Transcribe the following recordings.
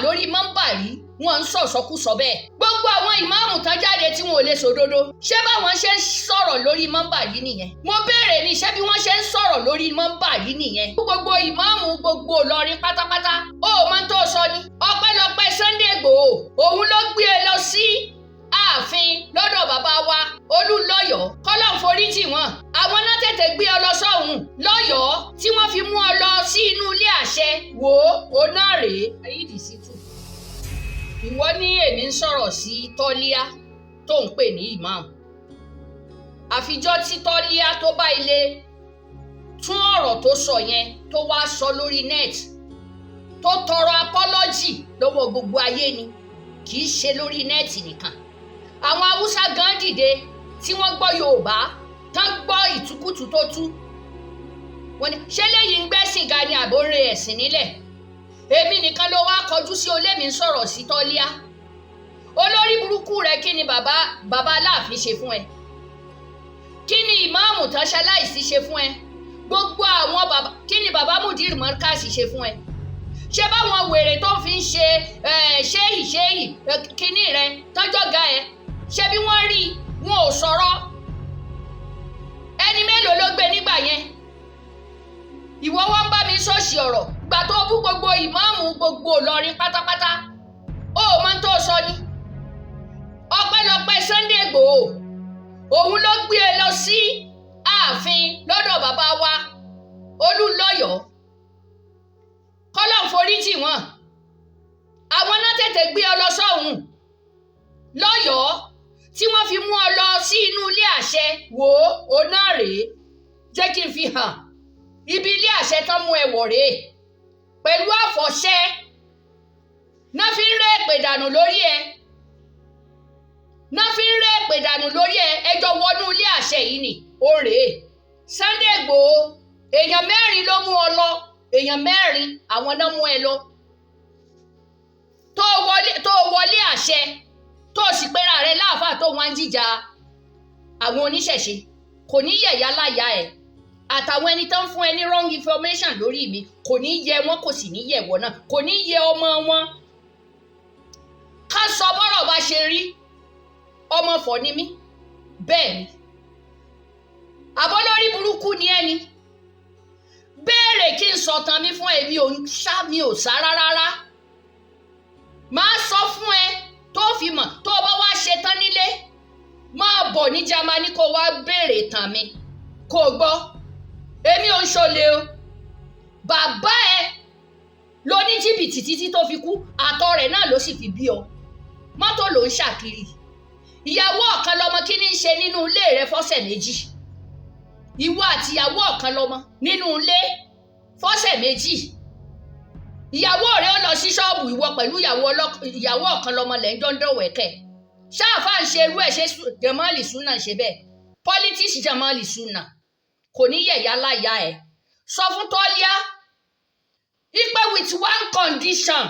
lórí mọ́ńbàrí, wọn ń sọ̀sọ́kúsọ bẹ́ẹ̀. Gbogbo àwọn ìmáàmù tán jáde tí wọn ò lè sòdodo, ṣé báwọn ṣe ń sọ̀rọ̀ lórí mọ́ńbàrí nìyẹn? Mo béèrè ní, ṣé bí wọ́n ṣe ń sọ̀rọ̀ lórí mọ́ńbàrí nìyẹn? Gbogbo ìmáàmù gbogbo Ìlọrin pátápátá, ó máa ń tó sọ ni. Ọpẹ́lọpẹ́ Sunday Igboho, òun ló gbé e lọ sí ààfin lọ́dọ̀ bàbá wa Olúnlọ́yọ̀ọ́, kọ́lọ́n foríjì wọn. Àwọn náà tètè gbé ọ lọ sọ́hùn lọ́yọ̀ọ́ tí wọ́n fi mú ọ lọ sí inú ilé àṣẹ. Wò ó náà rèé. Ayídì sí tù. Ìwọ ní èmi ń sọ̀rọ̀ sí Tọ́líà tó ń pè ní imam. Àfijọ́ tí Tọ́líà tó bá ilé tún ọ̀rọ̀ tó sọ yẹn tó wá sọ lórí net, tó tọrọ apọ́lọ́jì lọ́wọ́ gbogbo ayé ni, kì í ṣe lórí net nìkan. Àwọn Haúsá gan dìde tí wọ́n gbọ́ Yorùbá tán, gbọ́ ìtukùtù tó tú wọ́n ní, ṣé léyìí ń gbẹ́sìn ga ni àbóre ẹ̀sìn nílẹ̀? Èmi nìkan ló wá kọjú sí olémi ń sọ̀rọ̀ sí Tọ́líà. Olórí burúkú rẹ, kí ni bàbá bàbá Aláàfin ṣe fún ẹ? Kí ni ìmáàmù tán ṣaláìsí ṣe fún ẹ? Gbogbo àwọn bàbá, kí ni bàbá Mudir Markaz ṣe fún ẹ? Ṣé báwọn wèrè tó fi ń ṣe ṣéyì ṣéyì kínní rẹ tọ́jọ́ ga ẹ, ṣé bí wọ́n rí wọn ò sọ̀rọ̀? Ẹni mélòó ló gbé nígbà yẹn? Ìwọ wọn bá mi ṣọ́ọ̀ṣì ọ̀rọ̀ gbà tó bú gbogbo ìmáàmù gbogbo Ìlọrin pátápátá, ó mọ tó sọ ni. Ọpẹ́lọpẹ́ Sunday Igboho, òun ló gbé e lọ sí ààfin lọ́dọ̀ bàbá wa Olúnlọ́yọ̀ọ́, kọ́lọ́n foríjì wọn. Àwọn náà tètè gbé ọ lọ sọ́hùn lọ́yọ̀ọ́ tí wọ́n fi mú ọ lọ sí inú ilé àṣẹ. Wò ó náà rèé, jẹ́ kí n fi hàn ibi ilé àṣẹ tán mú ẹ wọ̀ rèé, pẹ̀lú àfọ̀ṣẹ náà fi ń rẹ́ èpè dànù lórí ẹ, náà fi ń rẹ́ èpè dànù lórí ẹ. Ẹjọ́ wọnú ilé àṣẹ yìí ni ó rèé. Sunday Igboho, èèyàn mẹ́rin ló mú ọ lọ, èèyàn mẹ́rin àwọn náà mú ẹ lọ tó wọlé àṣẹ, tó sì pera rẹ láàfáà, tó wọn ń jíjà àwọn oníṣẹ̀ṣe. Kò ní yẹ̀yà láyà ẹ̀ àtàwọn ẹni tó ń fún ẹ ní wrong information lórí mi, kò ní yẹ wọn, kò sì ní yẹ wọ́n náà, kò ní yẹ ọmọ wọn. Ká sọ bọ́rọ̀ bá ṣe rí, ọmọ fọ̀ ni mí. Bẹ́ẹ̀ ni, àbólórí burúkú ni ẹni béèrè kí n sọ̀tàn mi fún ẹ. Mi ò ń sá, mi ò sá rárá. Máa sọ fún ẹ tó fi mọ̀. Tó o bá wá ṣe tán nílé, máa bọ̀ ní Jámánì kó wá béèrè ìtàn mi kó o gbọ́. Èmi ò ń ṣọlẹ̀ o. Bàbá ẹ ló ní jìbìtì títí tó fi kú, àtọ̀ rẹ̀ náà ló sì fi bí ọ. Mọ́tò ló ń ṣàkiri, ìyàwó ọ̀kan lọmọ. Kí ni ń ṣe nínú ilé rẹ fọ́sẹ̀ 2? Ìwọ àti ìyàwó ọ̀kan lọmọ nínú ilé fọ́sẹ̀ 2. Ìyàwó rẹ ó lọ sí ṣọ́ọ̀bù, ìwọ pẹ̀lú ìyàwó ọ̀kan lọmọ lẹ́jọ́ ń dọ̀wẹ́kẹ̀. Ṣáàfà ń ṣe irú ẹ̀? Ṣe Jamali Sunna ń ṣe bẹ́ẹ̀? Politics Jamali Sunna kò ní yẹ̀yà láyà ẹ̀. Sọ fún Tọ́líà ipe with one condition,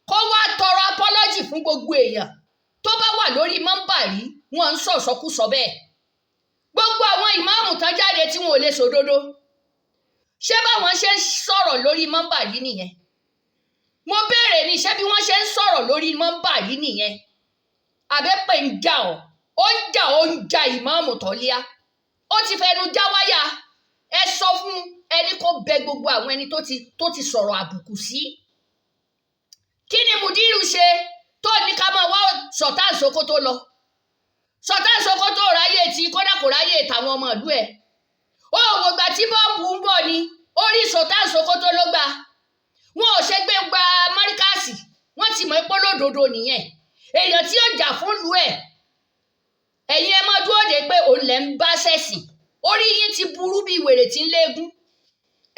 kó wá tọrọ apology fún gbogbo èèyàn tó bá wà lórí mọ́ńbàrí, wọn ń sọ̀sọ́kúsọ bẹ́ẹ̀. Gbogbo àwọn ìmáàmù tán jáde tí wọn ò lè sòdodo, ṣé báwọn ṣe ń sọ̀rọ̀ lórí mọ́ńbàrí nìyẹn? Mo béèrè ní, ṣé bí wọ́n ṣe ń sọ̀rọ̀ lórí mọ́ńbàrí nìyẹn? Àbẹ́pẹ̀ ń jà ọ́, ó ń jà, ó ń jà ìmáàmù Tọ́líà, ó ti fẹnu já wáyà. Ẹ sọ fún ẹni kó bẹ gbogbo àwọn ẹni tó ti sọ̀rọ̀ àbùkù sí. Kí ni Mùdírù ṣe tó ní ká máa wá Sultan Sokoto lọ? Sultan Sokoto ráyè tí kódà kò ráyè tàwọn ọmọ ìlú ẹ̀. Ó wò gbà tí bọ́ǹbù ń bọ̀ ni orí Sultan Sokoto ló gbà. Wọn ò ṣe gbé gba Mọ́ríkàsì. Wọ́n ti mọ̀ pé lódodo nìyẹn, èèyàn tí yóò jà fún ìlú ẹ̀. Ẹ̀yin ẹ máa dúró de pé òun lẹ̀ ń bá ṣẹ̀sìn. Orí yín ti burú bíi wèrè tí ń léegun.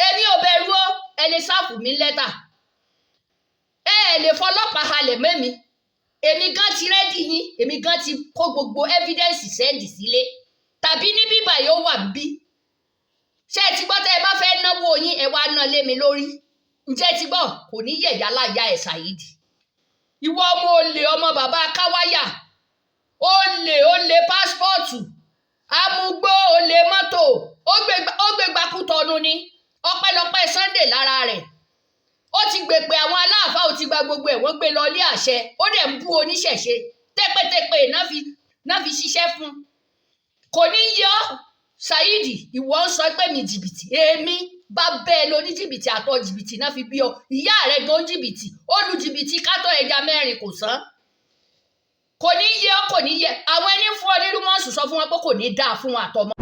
Èmi ò bẹ̀rù o. Ẹ lè serve mi lẹ́tà, ẹ ẹ lè fọlọ́pàá halẹ̀ mẹ́mi. Èmi gan ti ready yín, èmi gan ti kó gbogbo evidence send sílé tàbí ní bíbà yóò wà bí. Ṣé ẹ ti gbọ́? Tẹ́ ẹ bá fẹ́ náwó yín, ẹ wá ná lé mi lórí. Ǹjẹ́ ẹ ti gbọ́? Kò ní yẹ̀yà láyà ẹ̀. Saheed, ìwọ ọmọ olè, ọmọ bàbá káwáyà, olè, olè passport, amúgbó, olè mọ́tò, ó gbé gbakútọ́nu ni. Ọpẹ́lọpẹ́ Sunday lára rẹ̀. Ó ti gbèpè àwọn aláàfáà, ó ti gba gba gbogbo ẹ̀, wọ́n gbé lọ ilé àṣẹ. Ó dẹ̀ ń bú oníṣẹ̀ṣe tẹ́pẹ́tẹ́pẹ́ náà fi ṣiṣẹ́ fún. Kò ní yọ Saheed. Ìwọ ń sọ pé mi jìbìtì, èmi bá bẹ́ẹ̀ lọ ní jìbìtì, àtọ̀ jìbìtì náà fi bí ọ. Ìyá rẹ̀ gan jìbìtì, ó lu jìbìtì kátó ẹja mẹ́rin kò sán. Kò ní yẹ ọ, kò ní yẹ àwọn ẹni fún ọ ní rumours. Sọ fún wọn pé kò ní dáa fún wọn àtọmọ.